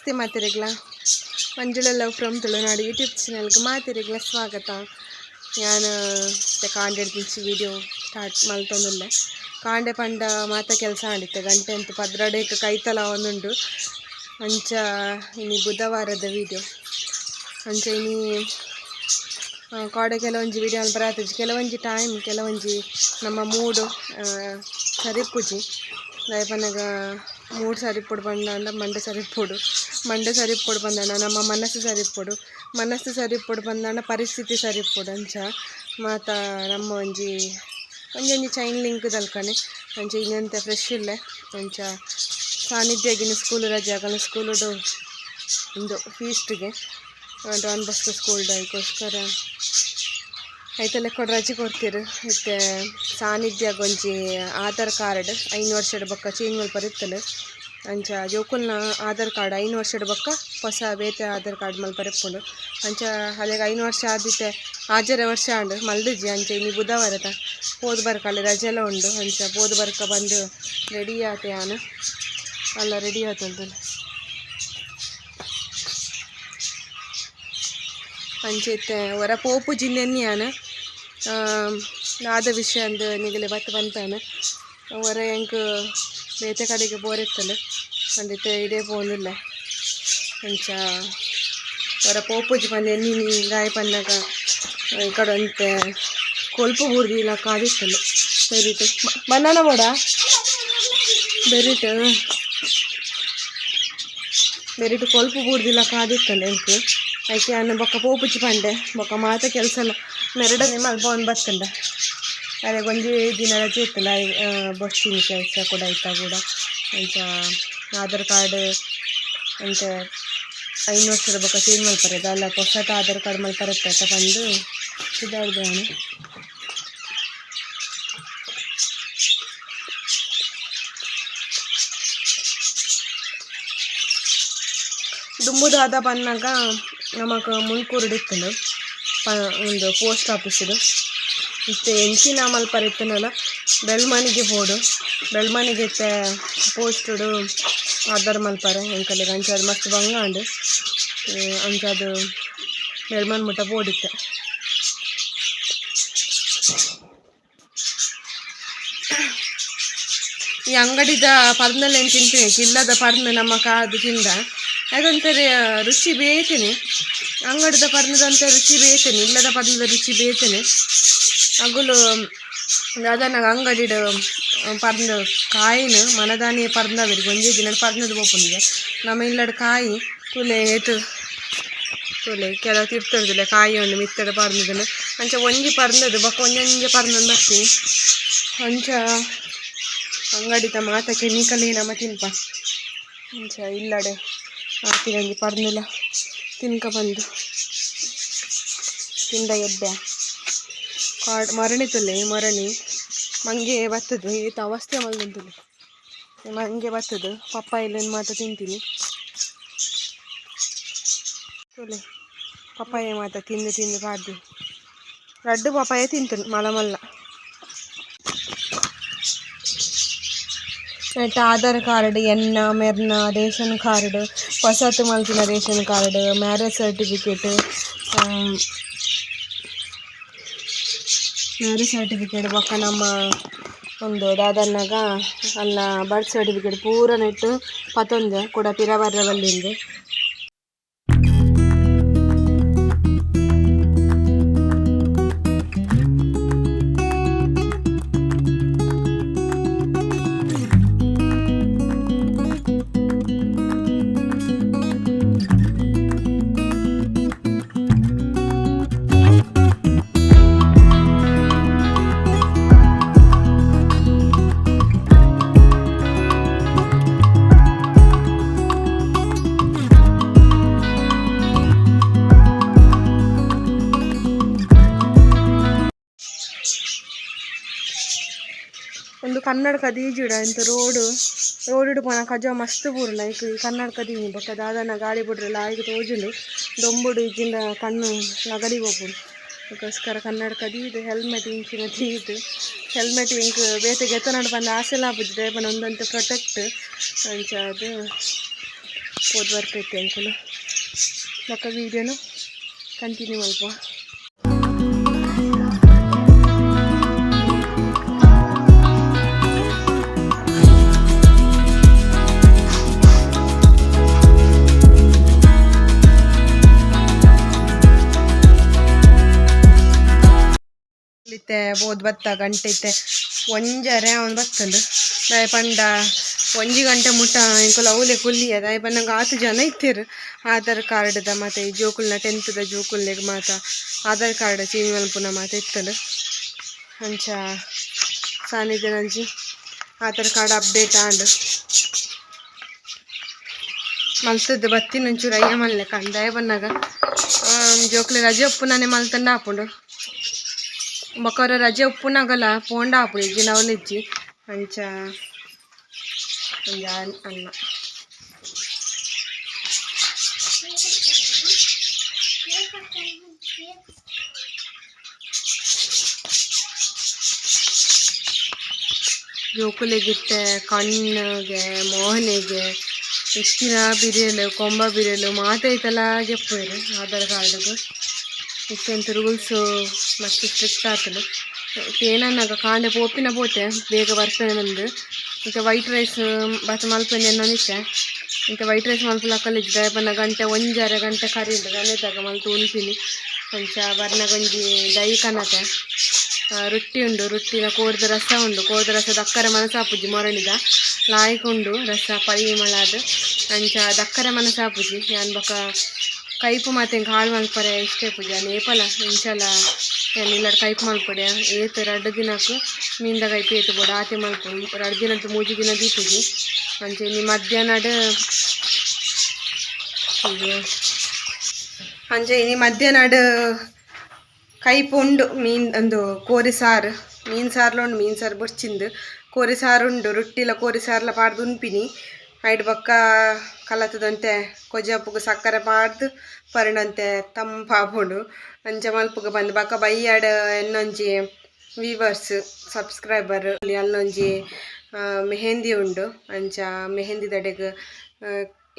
Namaste ಮಾತೆರೆಗ್ಲ. Manjula love from Tulunadu YouTube ಚಾನಲ್ಗೆ ಮಾತೆರೆಗ್ಲ ಸ್ವಾಗತ. ಯಾನ್ ಕಾಂಡೆ ದಿಂಚಿ ವೀಡಿಯೋ ಸ್ಟಾರ್ಟ್ ಮಲ್ತೊಂದುಲ್ಲೆ. ಕಾಂಡೆ ಪಂಡ ಮಾತ ಕೆಲಸ ಆಂಡಿತ್ತೆ. ಗಂಟೆ ಅಂತೂ 12 ಕೈತಲ ಒಂದುಂಡು. ಅಂಚ ಇನಿ ಬುಧವಾರದ ವೀಡಿಯೋ. ಅಂಚ ಇನಿ ಕಾಡೆ ಕೆಲವೊಂಜಿ ವೀಡಿಯೋ ಬರಾತಿಜಿ. ಕೆಲವೊಂಜಿ ಟೈಮ್ ಕೆಲವೊಂಜಿ ನಮ್ಮ ಮೂಡು ಸರಿಪುಜಿ. ದಾಯೆ ಪನ್ನಗ ಮೂಡ್ ಸರಿಪೊಡು ಪಂಡ ಮಂಡೆ ಸರಿಪೊಡು, ಮಂಡೆ ಸರಿಪೊಡು ಪಂದಾಂಡ ನಮ್ಮ ಮನಸ್ಸು ಸರಿಪೊಡು, ಮನಸ್ಸು ಸರಿಪೊಡು ಪಂದಾಂಡ ಪರಿಸ್ಥಿತಿ ಸರಿಪೊಡು. ಅಂಚ ಮಾತ ನಮ್ಮ ಒಂಜಿ ಒಂಜೊಂಜಿ ಚೈನ್ ಲಿಂಕ್ ದಲ್ಕನೆ. ಅಂಚ ಇನ್ನಂತೆ ಫ್ರೆಶ್ ಇಲ್ಲೆ. ಅಂಚ ಸಾನ್ನಿಧ್ಯ ಸ್ಕೂಲ್ ರಜೆ ಆಗಲ್ಲ. ಸ್ಕೂಲುಡು ಉಂದು ಫೀಸ್ಟ್ಗೆ ಡಾನ್ ಬಾಸ್ಕೋ ಸ್ಕೂಲ್ ಅದಕ್ಕೋಸ್ಕರ ಐತೆಲ್ಲ ಕೊಡ ರಜೆ ಕೊಡ್ತೀರು. ಇತ್ತೆ ಸಾನ್ನಿಧ್ಯಾಗ್ ಒಂಜಿ ಆಧಾರ್ ಕಾರ್ಡ್ 5 ವರ್ಷದ ಬೊಕ್ಕ ಚೇಂಜ್ ಮಲ್ಪರೆ ಇತ್ತುಂಡು. ಅಂಚ ಜೋಕುಲ್ನ ಆಧಾರ್ ಕಾರ್ಡ್ 5 ವರ್ಷದ ಬೊಕ್ಕ ಹೊಸ ಬೇತೆ ಆಧಾರ್ ಕಾರ್ಡ್ ಮಲ್ಪರೆ ಇಪ್ಪುಂಡು. ಅಂಚ ಅಲೆಗ್ 5 ವರ್ಷ ಆದಿತ್ತೆ, ಆಜರೆ ವರ್ಷ ಆಂಡ್ ಮಲ್ದಿಜಿ. ಅಂಚ ಇನಿ ಬುಧವಾರದ ಪೋದು ಬರ್ಕ, ಅಲ್ಲಿ ರಜೆಲ ಉಂಡು. ಅಂಚ ಪೋದು ಬರ್ಕ ಬಂದು ರೆಡಿ ಆತೆ ಯಾನ್. ಅಲ್ಲ ರೆಡಿ ಆತಲ್ದಲ್ಲ. ಅಂಚ ಇತ್ತೆ ಒರ ಪೋಪುಜಿ ನೆನ್ಯಾನ್ ದಾದ ವಿಷಯ ಅಂದ್ ನಿಗಲೆ ಬತ್ತ್ ಪನ್ಪೇನೆ. ಒರ ಎಂಕ್ ಬೇತೆ ಕಡೆಗೆ ಪೋರೆತ್ತುಂಡು ಅಂದಿತ್ತೆ ಇಡೇ ಪೋಂದುಲ್ಲೆ. ಅಂಚ ಒರ ಪೋಪುಜಿ ಪಂದ್ ಎನ್ನಿನಿ. ದಾಯೆ ಪನ್ನಗ ಈ ಕಡೆ ಒಂತೆ ಕೊಲ್ಪು ಬೂರ್ದಿಲ್ಲ ಕಾದಿತ್ತುಂಡು ಬೆರಿಟ್ ಬನಾನ ಬೋಡ ಬೆರಿಟ್ ಬೆರಿಟ್ ಕೊಲ್ಪು ಬೂರ್ದಿಲ್ಲ ಕಾದಿತ್ತುಂಡು ಎಂಕ್. ಐಕೆ ಯಾನ್ ಬೊಕ್ಕ ಪೋಪುಜಿ ಪಂಡೆ. ಬೊಕ್ಕ ಮಾತ ಕೆಲಸ ಎಲ್ಲ ಮೆರಡನೆ ಮಲ್ಪೊಂದು ಬತ್ತುಂಡ. ಅರೆಗ್ ಒಂಜಿ ದಿನ ರಜೆ ಇತ್ತುಂಡ ಬೊಡ್ಚಿನಿ ಕೆಲಸ ಕೂಡ ಐತ ಕೂಡ. ಅಂಚ ಆಧಾರ್ ಕಾರ್ಡ್ ಅಂಚ 5 ವರ್ಷದ ಬೊಕ್ಕ ಚೇಂಜ್ ಮಲ್ಪರೆ ದಾಲ ಪೊಸತ ಆಧಾರ್ ಕಾರ್ಡ್ ಮಲ್ಪರೆ ಇತ್ತ ಪಂದ್ ಪಿದಾಡ್ದೆ ಯಾನ್. ದುಂಬುದಾದ ಪನ್ನಗ ನಮಕ್ ಮುಂಡ್ಕೂರುಡು ಇತ್ತುಂಡು ಉಂದು ಪೋಸ್ಟ್ ಆಫೀಸ್ಡ್. ಇತ್ತೆ ಎಂಚಿನ ಮಲ್ಪರೆ ಇತ್ತುಂಡಲ ಬೆಳ್ಮಣಿಗೆ ಪೋಡು. ಬೆಳ್ಮಣಿಗೆ ಇತ್ತೆ ಪೋಸ್ಟುಡು ಆಧಾರ್ ಮಲ್ಪರೆ ಎಂಕಲೆಗ್. ಅಂಚ ಅದು ಮಸ್ತ್ ಬಂಗ ಆಂಡ್. ಅಂಚಾದ್ ಬೆಳ್ಮಣ್ ಮುಟ್ಟ ಪೋಡಿತ್ತೆ. ಈ ಅಂಗಡಿದ ಪರ್ಂದಲೇನು ತಿಂತೀನಿ, ಇಲ್ಲದ ಪರ್ಂದ್ ನಮ್ಮ ಕಾದು ತಿಂದ ಅದೊಂಥರ ರುಚಿ ಬೇತೇನೆ. ಅಂಗಡಿದ ಪರ್ಂದಂತ ರುಚಿ ಬೇತೇನೆ, ಇಲ್ಲದ ಪರ್ಂದ ರುಚಿ ಬೇತೇನೆ. ಅಗುಲು ದಾದನಾಗ ಅಂಗಡಿಡ್ ಪರ್ಂದ್ ಕಾಯಿನ ಮನದಾನಿಯೇ ಪರ್ಂದವೆರ್ ಒಂಜೇ ದಿನ ಪರ್ಂದ್ ಪೋಪುನಿಗೆ. ನಮ್ಮ ಇಲ್ಲಡ್ ಕಾಯಿ ತುಲೆ ಏತ್ ತುಲೆ ಕೆಲವು ತಿರ್ತುಂಡುಲೆ ಕಾಯಿ ಉಂಡು ಮಿತ್ತಡ ಪರ್ಂದನ. ಅಂಚ ಒಂಜಿ ಪರ್ಂದದು ಬೊಕ್ಕ ಒಂಜೊಂಜಿ ಪರ್ಂದೊಂದು ಬರ್ತೀನಿ. ಅಂಚ ಅಂಗಡಿದ ಮಾತ ಕೆಮಿಕಲ್ ನಮ ತಿನ್ಪ. ಅಂಚ ಇಲ್ಲಡೆ ಆತಿನೊಂಜಿ ಪರ್ಂದುಲ ತಿನ್ಕ ಬಂದು ತಿಂಡ ಎಡ್ಡೆ. ಕಾಡ್ ಮರಣಿ ತುಲೆ ಮರಣಿ ಮಂಗೆ ಬತ್ತದು. ಏತ್ ಅವಸ್ಥೆ ಮಲ್ದೊಂದುಲ್ಲೆ. ಮಂಗೆ ಬತ್ತದು. ಪಪ್ಪಾಯಿಲೆನ್ ಮಾತ ತಿಂತೀನಿ. ತುಲೆ ಪಪ್ಪಾಯ ಮಾತ ತಿಂದು ತಿಂದು ಪಾಡ್ದು. ರಡ್ಡು ಪಪ್ಪಾಯ ತಿಂತುನು ಮಲ್ಲ ಮಲ್ಲ. ನೆಟ್ ಆಧಾರ್ ಕಾರ್ಡ್, ಎನ್ನ ಮೆರ್ನ ರೇಷನ್ ಕಾರ್ಡ್, ಪೊಸತ್ ಮಲ್ತಿನ ration card, marriage certificate, marriage certificate ಬೊಕ್ಕ ನಮ್ಮ ಒಂದು ದಾದನ್ನಗ ಅಲ್ಲ ಬರ್ತ್ ಸರ್ಟಿಫಿಕೇಟ್ ಪೂರ ನೆಟ್ ಪತೊಂದೆ ಕುಡ ಪಿರ ಬರ್ರೆ ಬಲ್ಲಿಂದು. ಒಂದು ಕನ್ನಡಕ ದೀಜಿಡ ಇಂತ ರೋಡ್ ರೋಡ್ ಪೋನ ಕಜ ಮಸ್ತ್ ಪೂರ್ಣ. ಐಕ್ ಈ ಕನ್ನಡಕ ದೀನಿ ಬೊಕ್ಕ ದಾದನ ಗಾಡಿ ಬುಡ್ರೆ ಲಾಯ್ಕ್ ತೋಜುಂಡು. ದೊಂಬುಡು ಇಜ್ಜಿಂಡ ಕಣ್ಣು ಲಗಡಿ ಪೋಪುಂಡು. ಅದಕ್ಕೋಸ್ಕರ ಕನ್ನಡಕ ದೀದ್ ಹೆಲ್ಮೆಟ್ ಇಂಚಿನ ದೀದ್. ಹೆಲ್ಮೆಟ್ ಎಂಕ್ ಬೇತೆ ಗೆತೊನೊಡು ಪಂದ್ ಆಸೆಲ ಆಪುಜಿ. ದಾಯೆ ಪಂಡ ಉಂದೊಂತೆ ಪ್ರೊಟೆಕ್ಟ್. ಅಂಚಾದ್ ಪೋದು ಬರ್ಪೈತೆ ಅಂಕುಲು. ಬೊಕ್ಕ ವೀಡಿಯೋನು ಕಂಟಿನ್ಯೂ ಮಲ್ಪ. ಇತ್ತೆ ಪೋದು ಬತ್ತ ಗಂಟೆ ಇತ್ತೆ ಒಂಜರೆ ಅವನು ಬತ್ತಂಡು. ದಾಯೆ ಪಂಡ ಒಂಜಿ ಗಂಟೆ ಮುಟ್ಟ ಎಂಕುಲು ಅವಲೆ ಕುಲ್ಲಿಯ. ದಾಯೆ ಪನ್ನಗ ಆತು ಜನ ಇತ್ತೆರ್. ಆಧಾರ್ ಕಾರ್ಡ್ದ ಮಾತ ಈ ಜೋಕುಲ್ನ ಟೆಂತ್ದ ಜೋಕುಲ್ಲೆಗ್ ಮಾತ ಆಧಾರ್ ಕಾರ್ಡ್ ಚೇಂಜ್ ಮಲ್ಪುನ ಮಾತ ಇತ್ತಂಡು. ಅಂಚ ಸಾನಿಧ್ಯನಂಚಿ ಆಧಾರ್ ಕಾರ್ಡ್ ಅಪ್ಡೇಟ್ ಆಂಡ್. ಮಲ್ತದ್ದು ಬತ್ತಿನ ಒಂಚೂರು ಅಯ್ಯ ಮಲ್ಲೆ ಕಂದಾಯ ಬನ್ನಗ ಜೋಕುಲೆ ರಜೆ ಉಪ್ಪುನಾನೆ ಮಲ್ತಂಡ ಆಪುಂಡು. ಬೊಕ್ಕ ರಜೆ ಉಪ್ಪುನಾಗಲ ಪೋಂಡ ಆಪುಂಡು, ಇಜ್ಜಿ ಅವಲಿಜ್ಜಿ. ಅಂಚ ಒಂಜಿ ಅನ್ನ. ಜೋಕುಲೆಗಿತ್ತೆ ಕಣ್ಣುಗೆ ಮೋಹನೆಗೆ ಇತ್ತಿನ ಬಿರಿಯಲು ಕೊಂಬ ಬಿರಿಯಲು ಮಾತ ಐತಲ ಗೆಪ್ಪುವೆರ್ ಆಧಾರ್ ಕಾರ್ಡ್ಗ್. ಇತ್ತೆಂತ ರೂಲ್ಸು ಮಸ್ತ್ ಸ್ಟ್ರಿಕ್ಟ್ ಆತುಂಡು. ಇತ್ತೆ ಏನನ್ನಾಗ ಕಾಂಡೆ ಪೋಪಿನ ಪೋತೆ ಬೇಗ ಬರ್ಪೇನೆ ಬಂದು. ಇತ್ತೆ ವೈಟ್ ರೈಸ್ ಬತ್ತ ಮಲ್ಪೆನೆ ಎನ್ನೊಂದಿತ್ತೆ. ಇತ್ತೆ ವೈಟ್ ರೈಸ್ ಮಲ್ಪುಲಕ್ಕಲ ಇಜ್ಜಿ. ದಾಯೆ ಪಂಡ ಗಂಟೆ ಒಂಜರೆ ಗಂಟೆ ಕರಿಂಡು ಗಂಟೆದಾಗ ಮಲ್ತು ಉನ್ಪಿನಿ. ಅಂಚ ಬರ್ನಗ ಒಂಜಿ ದೈ ಕನತೆ. ರೊಟ್ಟಿ ಉಂಡು, ರೊಟ್ಟಿನ ಕೋರ್ದ ರಸ ಉಂಡು. ಕೋರ್ದ ರಸ ದಕ್ಕರೆ ಮನಸಾಪುಜಿ, ಮೊರಣಿದ ಲಾಯ್ಕ್ ಉಂಡು ರಸ ಪರಿಮಳಾದ್. ಅಂಚ ದಕ್ಕರೆ ಮನಸಾಪುಜಿ. ಯಾನ್ ಬೊಕ ಕೈಪು ಮಾತ ಎಂಕ್ ಹಾಳು ಮಲ್ಪರೆ ಇಷ್ಟ ಇಪ್ಪುಜಿ. ಯಾನ್ ಏಪಲ ಇಂಚಲ ಯಾನ್ ಇಲ್ಲಡ್ ಕೈಪು ಮಲ್ಪೊಡೆ. ಏತ್ ರಡ್ಡ್ ದಿನಕ್ ಮೀನ್ದ ಕೈಪು ಏತ್ ಬೋಡು ಆತೆ ಮಲ್ಪುನು. ರಡ್ಡ್ ದಿನದ ಮೂಜಿ ದಿನ ದೀಪುಜಿ. ಅಂಚ ಇನಿ ಮಧ್ಯಾಹ್ನಡ್ ಅಂಚ ಇನಿ ಮಧ್ಯಾಹ್ನಡ್ ಕೈಪು ಉಂಡು. ಮೀನ್ ಒಂದು ಕೋರಿ ಸಾರು, ಮೀನು ಸಾರ್ಲ ಉಂಡು. ಮೀನು ಸಾರು ಬೊರ್ಚಿಂದು ಕೋರಿ ಸಾರು ಉಂಡು. ರೊಟ್ಟಿಲ ಕೋರಿ ಸಾರ್ಲ ಪಾಡ್ದು ಉನ್ಪಿನಿ. ಐಡ್ ಬೊಕ್ಕ ಕಲತದಂತೆ ಕೊಜಪುಗು ಸಕ್ಕರೆ ಪಾಡ್ದು ಪರ್ಂಡಂತೆ ತಂಪಾಪುಂಡು. ಅಂಚ ಮಲ್ಪುಗ ಬಂದು ಬೊಕ್ಕ ಬಯ್ಯಾಡ್ ಎನ್ನೊಂಜಿ ವೀವರ್ಸ್ ಸಬ್ಸ್ಕ್ರೈಬರ್ ಅಲ್ಲೊಂಜಿ ಮೆಹಂದಿ ಉಂಡು. ಅಂಚ ಮೆಹಂದಿದಡೆಗ್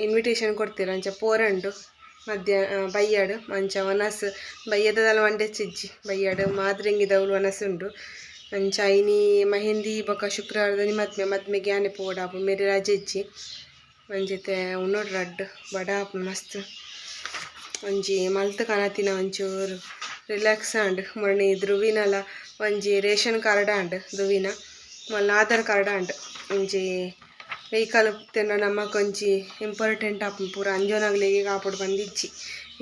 ಇನ್ವಿಟೇಷನ್ ಕೊಡ್ತೀರ. ಅಂಚ ಪೋರಂಡು ಮಧ್ಯ ಬಯ್ಯಾಡ್. ಅಂಚ ವನಸ್ ಬಯ್ಯದಲ್ಲ ಮಂಡೆಚ್ಚಿಜ್ಜಿ, ಬಯ್ಯಾಡ್ ಮಾದ್ರೆಂಗಿದವ್ಲು ವನಸ್ ಉಂಡು. ಅಂಚ ಇನಿ ಮೆಹಂದಿ ಬೊಕ್ಕ ಶುಕ್ರವಾರದಲ್ಲಿ ಮದ್ಮೆ. ಮದ್ಮೆಗೆ ಯಾನೆ ಪೋಡಾಪು ಮೇರೆ ರಜೆ ಇಜ್ಜಿ. ಅಂಚಿತೆ ಉನ್ನೋಡು ರಡ್ಡ್ ಬಡ ಆಪುಂಡು ಮಸ್ತ್. ಒಂಜಿ ಮಲ್ತ್ ಕನತಿನ ಒಂಚೂರು ರಿಲ್ಯಾಕ್ಸ್ ಆಂಡ್. ಮೊನ್ನೆ ಧ್ರುವಿನಲ ಒಂಜಿ ರೇಷನ್ ಕಾರ್ಡ್ ಆಂಡ್, ಧ್ರುವಿನ ಮಲ್ಲ ಆಧಾರ್ ಕಾರ್ಡ್ ಆಂಡ್. ಒಂಜಿ ವೆಹಿಕಲ್ ತಿಂಡ ನಮಕ್ ಒಂಜಿ ಇಂಪಾರ್ಟೆಂಟ್ ಆಪುಂಡು. ಪೂರ ಅಂಜೋನಗ್ಲೆಗ್ ಕಾಪೊಡು ಪಂದಿಜ್ಜಿ.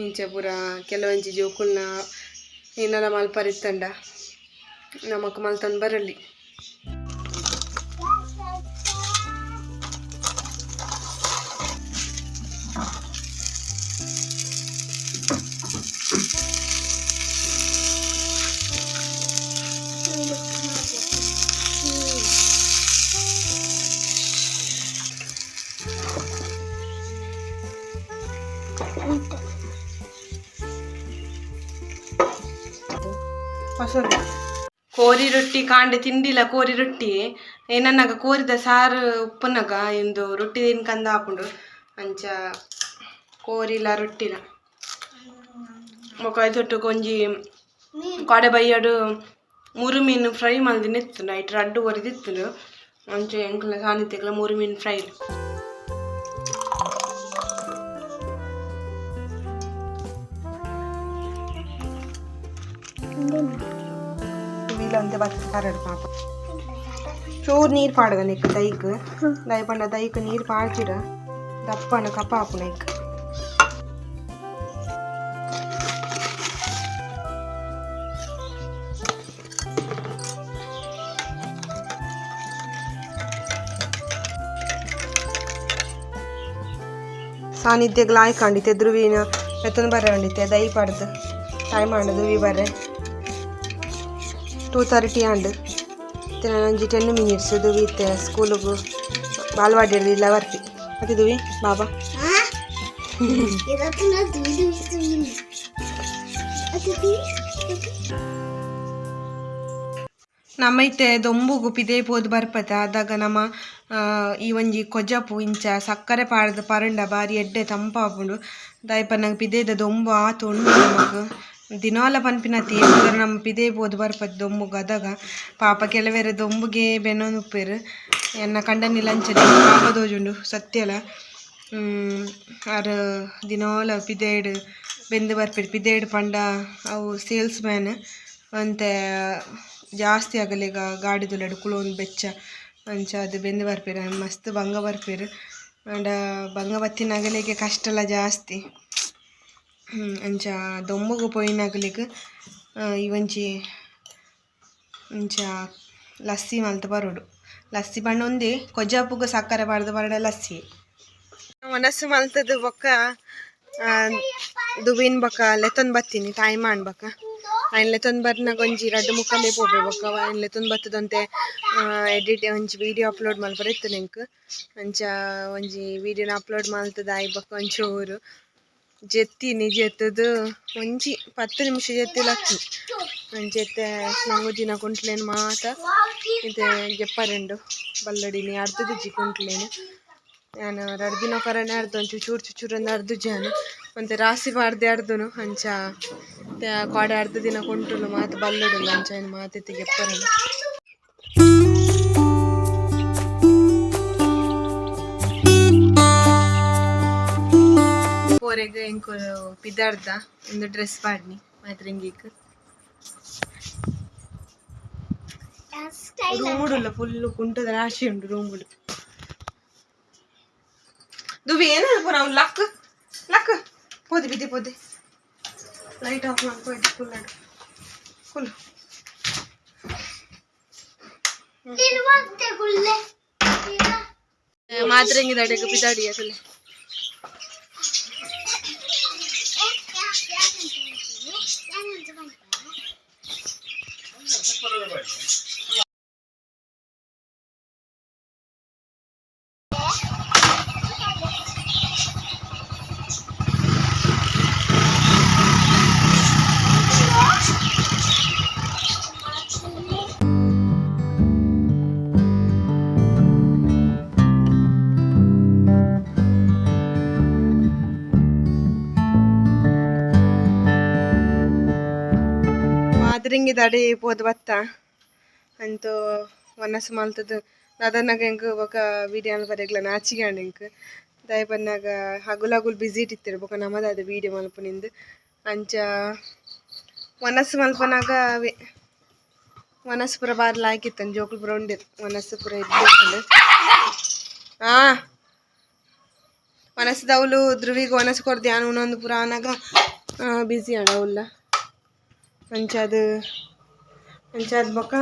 ಇಂಚ ಪೂರ ಕೆಲವೊಂಜಿ ಜೋಕುಲ್ನ ಏನಾರ ಮಲ್ಪರಿತ್ತಂಡ ನಮಕ್ ಮಲ್ತೊಂದು ಬರಲಿ. ಕೋರಿ ರೊಟ್ಟಿ ಕಾಂಡೆ ತಿಂಡಿಲ ಕೋರಿ ರೊಟ್ಟಿ ಏನನ್ನಾಗ ಕೋರಿದ ಸಾರು ಉಪ್ಪುನಗ ಇಂದು ರೊಟ್ಟಿ ತಿನ್ಕಂದ ಆಪುಂಡು. ಅಂಚ ಕೋರಿಲ ರೊಟ್ಟಿಲ ಬೊಕ ಐತೊಟ್ಟುಗು ಒಂಜಿ ಕಾಡೆ ಬಯ್ಯಡು ಮುರು ಮೀನು ಫ್ರೈ ಮಲ್ದಿನ ಇತ್ತು. ನೈಟ್ ರಡ್ಡ್ ಒರಿದಿತ್ತುಂಡು. ಅಂಚ ಎಂಕಲ್ನ ಸಾನಿಧ್ಯಗ್ಲ ಮುರು ಮೀನು ಫ್ರೈ. ಒಂತೆ ಬತ್ತ್ ಪರಡು ಪಾಪ. ಚೂರು ನೀರು ಪಾಡ್ಗ ನಿಕ್ ದೈಕ್. ದೈ ಪಂಡ ದೈಕ್ ನೀರು ಪಾಡ್ಜಿಡ ದಪ್ಪನ ಕಪ್ಪ ಆಪುಂಡು ಐಕ್. ಸಾನಿಧ್ಯಗ್ ಲಾಯ್ಕ್ ಅಂಡಿತೆ ಧ್ರುವಿನ ಎತ್ತೊಂದು ಬರ್ರೆ ಅಂಡಿತೆ ದೈ ಪಾಡ್ದು ಟೈಮ್ ಆಂಡ್ ಧ್ರುವಿ ಬರ್ರೆ. 2:30 ಆಂಡ್. ಇತ್ತೆ ಒಂಜಿ 10 ಮಿನಿಟ್ಸ್ ದುವಿ ಇತ್ತೆ ಸ್ಕೂಲುಗು ಬಾಲ್ವಾಡಿ ಇಲ್ಲ ಬರ್ಪಿ ಅತಿ ದುವಿ ಬಾಬಾ. ನಮ್ಮ ಇತ್ತೆ ದೊಂಬುಗು ಪಿದೈ ಪೋದು ಬರ್ಪತೆ. ಆದಾಗ ನಮ್ಮ ಈ ಒಂಜಿ ಕೊಜಪು ಇಂಚ ಸಕ್ಕರೆ ಪಾಡ್ದ್ ಪರಂಡ ಬಾರಿ ಎಡ್ಡೆ ತಂಪಾಪುಂಡು. ದಾಯೆ ಪನ್ನಗ ಪಿದಯ್ದ ದೊಂಬು ಆತ್ ಉಂಡು ನಮಕ್ ದಿನಾಲ ಪನ್ಪಿನತಿ ನಮ್ಮ ಪಿದಯ್ ಪೋದು ಬರ್ಪತ್ ದೊಂಬು ಗದಗ ಪಾಪ ಕೆಲವೆರ್ ದೊಂಬುಗೆ ಬೆನೊಂದುಪ್ಪೆರ್. ಎನ್ನ ಕಂಡನಿಲ ಅಂಚನೆ ಪಾಪ ತೋಜುಂಡು ಸತ್ಯಲ. ಆರ್ ದಿನಾಲ ಪಿದಯ್ಡ್ ಬೆಂದ್ ಬರ್ಪೆರ್. ಪಿದಯ್ಡ್ ಪಂಡ ಅವು ಸೇಲ್ಸ್ ಮ್ಯಾನ್ ಒಂತೆ ಜಾಸ್ತಿ ಅಗಲೆಗ ಗಾಡಿದುಲೈಡ್ ಕುಲೊಂದು ಬೆಚ್ಚ ಅಂಚಾದ್ ಬೆಂದ್ ಬರ್ಪೆರ್. ಮಸ್ತ್ ಬಂಗ ಬರ್ಪೆರ್. ಆಂಡ ಬಂಗ ಬತ್ತಿನಗಲೆಗೆ ಕಷ್ಟಲ ಜಾಸ್ತಿ. ಅಂಚ ದೊಂಬುಗು ಪೋಯಿನಗಲೆಗ್ ಈ ಒಂಜಿ ಇಂಚ ಲಸ್ಸಿ ಮಲ್ತ್ ಪರೊಡು. ಲಸ್ಸಿ ಪಂಡ ಒಂದೇ ಕೊಜಪುಗು ಸಕ್ಕರೆ ಪಾಡ್ದ್ ಪರ್ಂಡ ಲಸ್ಸಿ. ವನಸು ಮಲ್ತದು ಬೊಕ್ಕ ದುಬಿನ್ ಬೊಕ್ಕ ಲೆತ್ತೊಂದು ಬತ್ತೀನಿ ಟೈಮ್ ಆಂಡ್ ಬೊಕ್ಕ ಐನ್ ಲೆತ್ತೊಂದು ಬರ್ನಗ ಒಂಜಿ ರಡ್ಡ್ ಮುಕ್ಕಲೇ ಪೋಪೆ ಬೊಕ್ಕ ಐನ್ ಲೆತ್ತೊಂದು ಬತ್ತದಂತೆ ಎಡಿಟ್ ಒಂಜಿ ವೀಡಿಯೋ ಅಪ್ಲೋಡ್ ಮಲ್ಪರೆ ಇತ್ತು ಎಂಕ್. ಅಂಚ ಒಂಜಿ ವೀಡಿಯೋನ ಅಪ್ಲೋಡ್ ಮಲ್ತದ ಆಯಿ ಬೊಕ್ಕ ಒಂಚೂರು ಜೆತ್ತೀನಿ. ಜೆತ್ತುದು ಒಂಜಿ 10 ನಿಮಿಷ ಜೆತ್ತಿ ಲಕ್ಕಿ ಅಂಚ ಇತ್ತೆ ನಂಗುಜಿನ ಕುಂಟ್ಲೇನ್ ಮಾತ ಇತ್ತೆ ಜೆಪ್ಪರೆಂಡು ಬಲ್ಲಡಿನಿ ಅರ್ಧದಿಜ್ಜಿ ಕುಂಟ್ಲೇನ್. ಯಾನ್ ರಡ್ಡ್ ದಿನ ಕರನೆ ಅರ್ಧ ಒಂಚೂರು ಚೂರು ಚೂರು ಅರ್ಧುಜಿ ಒಂತೆ ರಾಸಿ ಪಾಡ್ದೆ ಅರ್ಧುನು. ಅಂಚ ಕೋಡೆ ಅರ್ಧ ದಿನ ಕುಂಟುಲು ಮಾತ ಬಲ್ಲಡುಲ್ಲ ಅಂಚ ಐನ್ ಮಾತ ಇತ್ತೆ ಗೆಪ್ಪರೆಂಡು. ಪೋರೆಗ್ ಎಂಕು ಪಿದಾಡ್ದ ಒಂದು ಡ್ರೆಸ್ ಪಾಡ್ನಿ ಮಾತ್ರಿಂಗಿಗ್. ರೂಮುಡುಲ್ಲ ಫುಲ್ ಕುಂಟದ ರಾಶಿ ಉಂಡು ರೂಮುಡು. ದುಬಿ ಏನಾದ್ರು ಪೂರ ಅವ್ನು ಲಕ್ ಲಕ್ ಪೋದೆ ಬಿದ್ದೆ ಪೋದೆ ಲೈಟ್ ಆಫ್ ಮಾಡ್ಕೊ ಕುಲ್ಲಡು ಕುಲ್ಲು. ಮಾತ್ರಂಗಿ ದಡೆಗೆ ಪಿದಾಡಿ ಅಸಲೆ. ಮಾತ್ರಿಂಗಿ ದಡೆ ಪೋದು ಬತ್ತ ಅಂತೂ ವನಸು ಮಲ್ತದು ದಾದನಾಗ ಎಂಕ್ ಬೊಕ ವೀಡಿಯೋ ಮಲ್ಪರೆಗ್ಲ ನಾಚಿಗೆ ಆಂಡ್ ಎಂಕ್. ದಾಯೆ ಪನ್ನಗ ಹಗುಲು ಹಗುಲು ಬ್ಯುಸಿ ಇತ್ತಿರು ಬೊಕ ನಮದಾದ ವೀಡಿಯೋ ಮಲ್ಪುನಿಂದ್. ಅಂಚ ವನಸು ಮಲ್ಪನಾಗ ಅವೇ ವನಸು ಪೂರ ಬಾರಿ ಲಾಯ್ಕ್ ಇತ್ತಂದ್ ಜೋಕುಲು ಪೂರ ಉಂಡೆರ್ ವನಸು ಪೂರ ಎಡ್ಡೆ. ವನಸದವ್ಲು ಧ್ರುವಿಗ್ ವನಸು ಕೊರ್ದು ಯಾನ್ ಉನೊಂದು ಪೂರ ಆನಗ ಬ್ಯುಸಿ ಆಂಡ್ ಅವ್ಲ. ಅಂಚಾದ್ ಅಂಚಾದ್ ಬೊಕ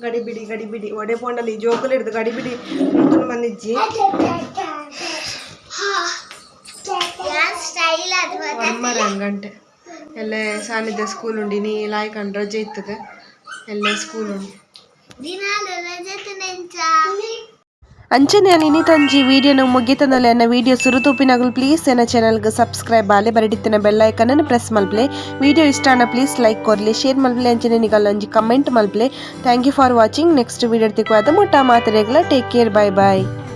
ಗಡಿಬಿಡಿ ಗಡಿಬಿಡಿ ಒಡೆ ಪೋಂಡಲ ಈ ಜೋಕುಲು ಹಿಡ್ದು ಗಡಿಬಿಡಿ ಉಂತುನು ಬಂದಿಜ್ಜಿ. ಒಮ್ಮರ ಗಂಟೆ ಎಲ್ಲೆ ಸಾನಿಧ್ಯ ಸ್ಕೂಲ್ ಉಂಡು ಇನಿ ಲಾಯ್ಕ್ ಅಂಡ್ ರಜೆ ಇತ್ತದ ಎಲ್ಲೆ ಸ್ಕೂಲ್ ಉಂಡು. ಅಂಚನೆ ನಾನು ಇನ್ನಿತೊಂಜಿ ವೀಡಿಯೋನು ಮುಗಿತನಲ್ಲ. ಎನ್ನ ವೀಡಿಯೋ ಸುರುತೂಪಿನಗಲು ಪ್ಲೀಸ್ ಎನ್ನ ಚಾನಲ್ಗೆ ಸಬ್ಸ್ಕ್ರೈಬ್ ಆಲೆ, ಬರಡಿತ್ತಿನ ಬೆಲ್ ಐಕನ್ press ಮಲ್ಪಲೆ. Video ಇಷ್ಟ ಆಂಡ ಪ್ಲೀಸ್ ಲೈಕ್ ಕೊರ್ಲೆ, ಶೇರ್ ಮಲ್ಪಲೆ, ಅಂಚನೆ ನಿಗಲ್ ಒಂಜಿ ಕಮೆಂಟ್ ಮಲ್ಪಲೆ. Thank you for watching. Next video ತಿಕ್ಕುವಾದ ಮುಟ್ಟ ಮಾತೆರೆಗ್ಲ take care, bye bye.